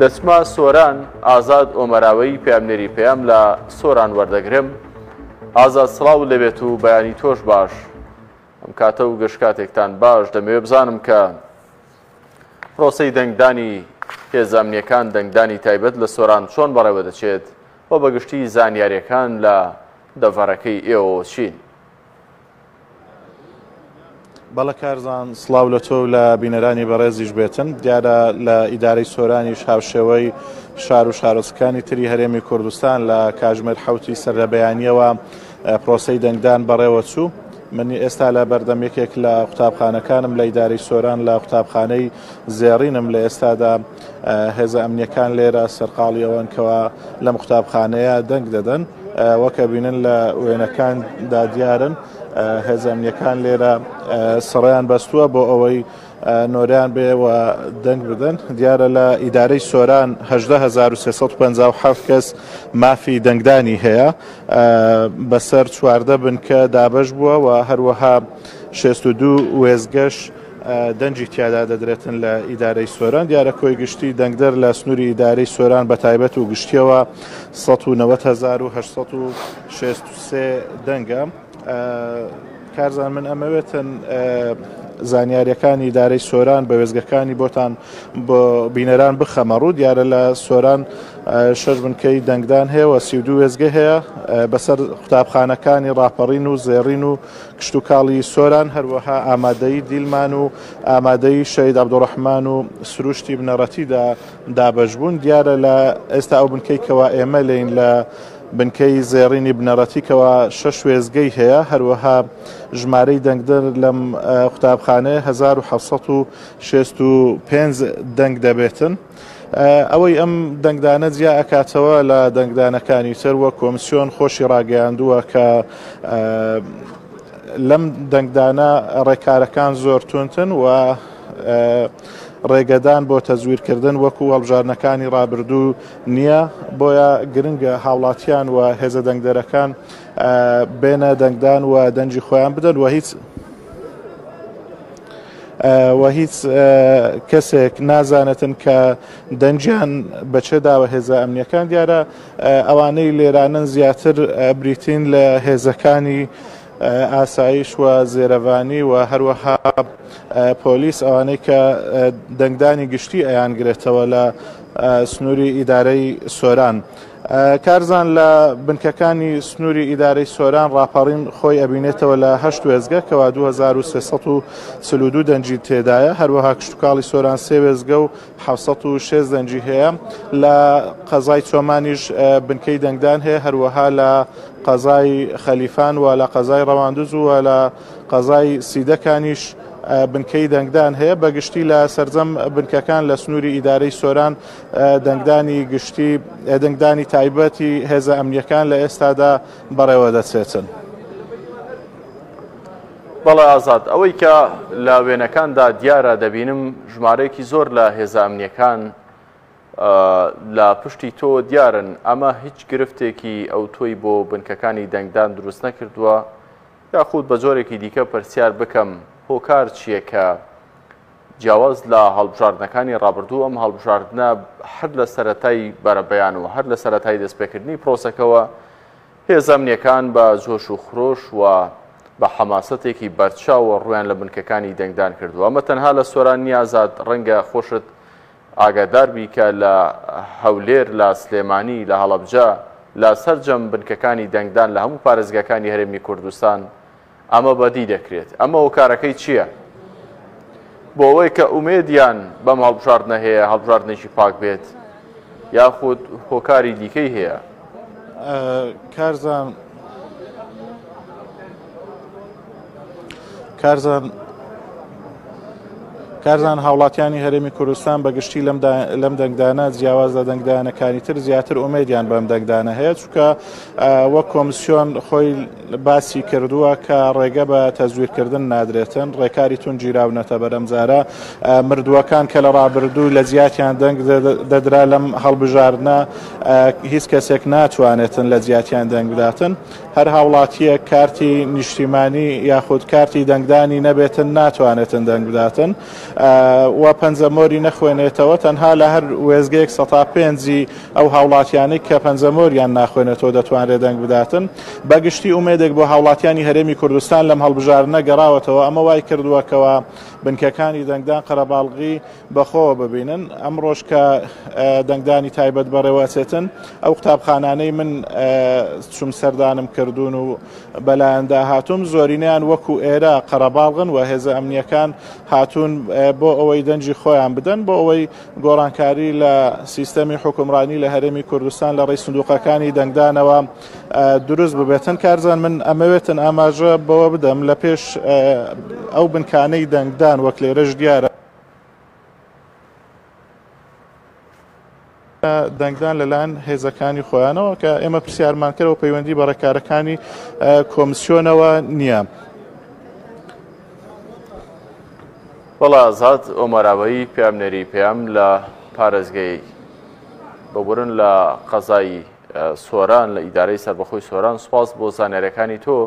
دەچمە سۆران، ئازاد ئۆمەراوەیی پەیامنێری پەیام لە سۆران وەردەگرم. ئازاد سڵاوت لێبێت و بەیانی تۆش باش. ئەم کاتە و گشت کاتێکتان باش. دەمەوێت بزانم کە پرۆسەی دەنگدانی هێزە ئەمنییەکان، دەنگدانی تایبەت لە سۆران چۆن بەڕێوە دەچێت و بەگشتی زانیارییەکان لە دەڤەرەکەی ئێوەوە چین؟ بەڵێ کارزان سڵاو لە تۆ و لە بینەرانی بەڕێزیش بێتن دیارە لە ئیدارەی سۆرانیش هاوشێوەی شار و شارۆچکانی تری هەرێمی کوردستان لە کاژمێر حوتی سەر لە بەیانیەوە پرۆسەی دەنگدان بەڕێوە چوو من ئێستا لە بەردەم یەکێک لە قوتابخانەکانم لە ئیدارەی سۆران لە قوتابخانەی زێڕینم لە ئێستادا هێزە ئەمنیەکان لێرە سەرقاڵی ئەوەن کەوا لەم قوتابخانەیە دەنگ دەدەن وەکە بینن لە وێنەکاندا دیارن هێزە ئەمنیەکان لێرە سڕیان بەستووە بۆ ئەوەی نۆریان بێ و دەنگ بدەن دیارە لە ئیدارەی سۆران 18357 کەس مافی دەنگدانی هەیە بەسەر چواردە بنکە دابەش بووە و هەروەها 62 وێزگەش دەنگی تیادا دەدرێتن لە ئیدارەی سۆران دیارە کۆی گشتی دەنگدەر لە سنووری ئیدارەی سۆران بە تایبەت و گشتیەوە 1970 دەنگە. کارزان من ئەمەوێتن زانیاریەکانی ئیدارەی سۆران بە وێزگەکانی بۆتان بۆ بینەران بخەمە ڕوو دیارە لە سۆران شەش بنکەی دەنگدان هەیە و 32 وێزگە هەیە بەسەر قوتابخانەکانی ڕاپەڕین و زێڕین و کشتوکاڵی سۆران، هەروەها ئامادەیی دیلمان و ئامادەیی شەهید عەبدوڕەحمان و سروشتی بنەڕەتیدا دابەشبوون. دیارە لە ئێستا ئەو بنکەی کەوا ئێمە لێین لە بنکەی زێڕینی بنەڕەتی کەوا شەش وێستگەی هەیە، هەروەها ژمارەی دەنگدەر لەم قوتابخانەیە 1765 دەنگ دەبێتن. ئەوەی ئەم دەنگدانە جیا ئەکاتەوە لە دەنگدانەکانی تر وە کۆمسیۆن خۆشی ڕاگەیاندووە کە لەم دەنگدانە ڕێکارەکان زۆر تونتن و ڕێگەدان بۆ تەزویرکردن وەکو هەڵبژاردنەکانی ڕابردوو نییە بۆیە گرنگە هاوڵاتیان و هێزە دەنگدەرەکان بێنە دەنگدان و دەنگی خۆیان بدەن و هیچ و هیچ کەسێک نازانێتن کە دەنگیان بەچێ داوە هێزە ئەمنیەکان دیارە ئەوانەی لێرانن زیاتر بریتین لە هێزەکانی ئاسایش و زێرەڤانی و هەروەها پۆلیس ئەوانەی کە دەنگدانی گشتی ئەیانگرێتەوە لە سنووری ئیدارەی سۆران. کارزان لە بنکەکانی سنووری ئیدارەی سۆران ڕاپەڕین خۆی ئەبینێتەوە لە هەشت وێستگە کەوا 2342 دەنگی تێدایە، هەروەها کشتوکاڵی سۆران سێ وێستگە و 706 دەنگی هەیە، لە قەزای چۆمانیش بنکەی دەنگدان هەیە، هەروەها لە قەزای خەلیفان و لە قەزای ڕەواندز و لە قەزای سیدەکانیش بنکەی دەنگدان هەیە. بەگشتی لە سەرجەم بنکەکان لە سنووری ئیدارەی سۆران دەنگدانی گشتی دەنگدانی تایبەتی هێزە ئەمنیەکان لە ئێستادا بەڕێوە دەچێتن. بەڵێ ئازاد، ئەوەی کە لە وێنەکاندا دیارە دەبینم ژمارەیەکی زۆر لە هێزە ئەمنیەکان لە پشتی تۆ دیارن، ئەمە هیچ گرفتێکی ئەوتۆی بۆ بنکەکانی دەنگدان دروست نەکردووە؟ یاخود بە جۆرێکی دیکە پرسیار بکەم هۆکار چییە کە جیاواز لە هەڵبژاردنەکانی ڕابردوو ئەم هەڵبژاردنە هەر لە سەرەتای بەرەبەیان و هەر لە سەرەتای دەستپێکردنی پرۆسەکەوە هێزە ئەمنییەکان بە جۆش و خرۆش و بە حەماسەتێکی بەرچاوە ڕوویان لە بنکەکانی دەنگدان کردووە. ئەمە تەنها لە سۆران نییە ئازاد، ڕەنگە خۆشت ئاگادار بی کە لە هەولێر، لە سلێمانی، لە هەڵەبجە، لە سەرجەم بنکەکانی دەنگدان لە هەموو پارێزگاکانی هەرێمی کوردستان ئەمە بەدی دەکرێت. ئەمە هۆکارەکەی چییە؟ بۆ ئەوەی کە ئومێدیان بەم هەڵبژاردنە هەیە هەڵبژاردنێکی پاک بێت یاخود هۆکاری دیکەی هەیە؟ کارزان کارزان کارزان هاوڵاتیانی هەرێمی کوردستان بە گشتی لەم دەنگدانە جیاواز لە دەنگدانەکانی تر زیاتر ئومێدیان بەم دەنگدانە هەیە چونکە وەک کۆمسیۆن خۆی باسی کردووە کە ڕێگە بە تەزویرکردن نادرێتن، ڕێکاری توند گیراونەتە بەر ئەمجارە مردووەکان کە لە ڕابردوو لە جیاتیان دەنگ دەدرا لەم هەڵبژاردنە هیچ کەسێک ناتوانێتن لە جیاتیان دەنگ بداتن. هەر هاوڵاتییەک کارتی نیشتیمانی یاخود کارتی دەنگدانی نەبێتن ناتوانێتن دەنگ بداتن. و پەنجەمۆری نەخوێنێتەوە، تەنها لە هەر وێستگەیەک سەتا پێنجی ئەو هاوڵاتیانەی کە پەنجەمۆریان ناخوێنێتەوە دەتوانرێت دەنگ بداتن. بە گشتی ئومێدێک بۆ هاوڵاتیانی هەرێمی کوردستان لەم هەڵبژاردنە گەڕاوەتەوە، ئەمە وای کردووە کەوا بنکەکانی دەنگدان قەرەباڵغی بەخۆوە ببینن. ئەمڕۆش کە دەنگدانی تایبەت بەڕێوە ئەچێتن، ئەو قوتابخانانەی من چوم سەردانم کردوون و بەلایاندا هاتووم، زۆرینەیان وەکو ئێرە قەرەباڵغن و هێزە ئەمنییەکان هاتوون بۆ ئەوەی دەنگی خۆیان بدەن، بۆ ئەوەی گۆڕانکاری لە سیستەمی حوکمڕانی لە هەرێمی کوردستان لە ڕێی سندوقەکانی دەنگدانەوە دروست ببێتن. کارزان من ئەمەوێتن ئاماژە بەوە بدەم لە پێش ئەو بنکانەی دەنگدان وەک لێرەش دیارە، دەنگدان لەلایەن هێزەکانی خۆیانەوە کە ئێمە پرسیارمان کردەوە پەیوەندی بە ڕێکارەکانی کۆمسیۆنەوە نییە. بەڵێ ئازاد ئۆمەراوەیی پەیامنێری پەیام لە پارێزگەی ببورن لە قەزای سۆران لە ئیدارەی سەربەخۆی سۆران سوپاس بۆ زانیاریەکانی تۆ.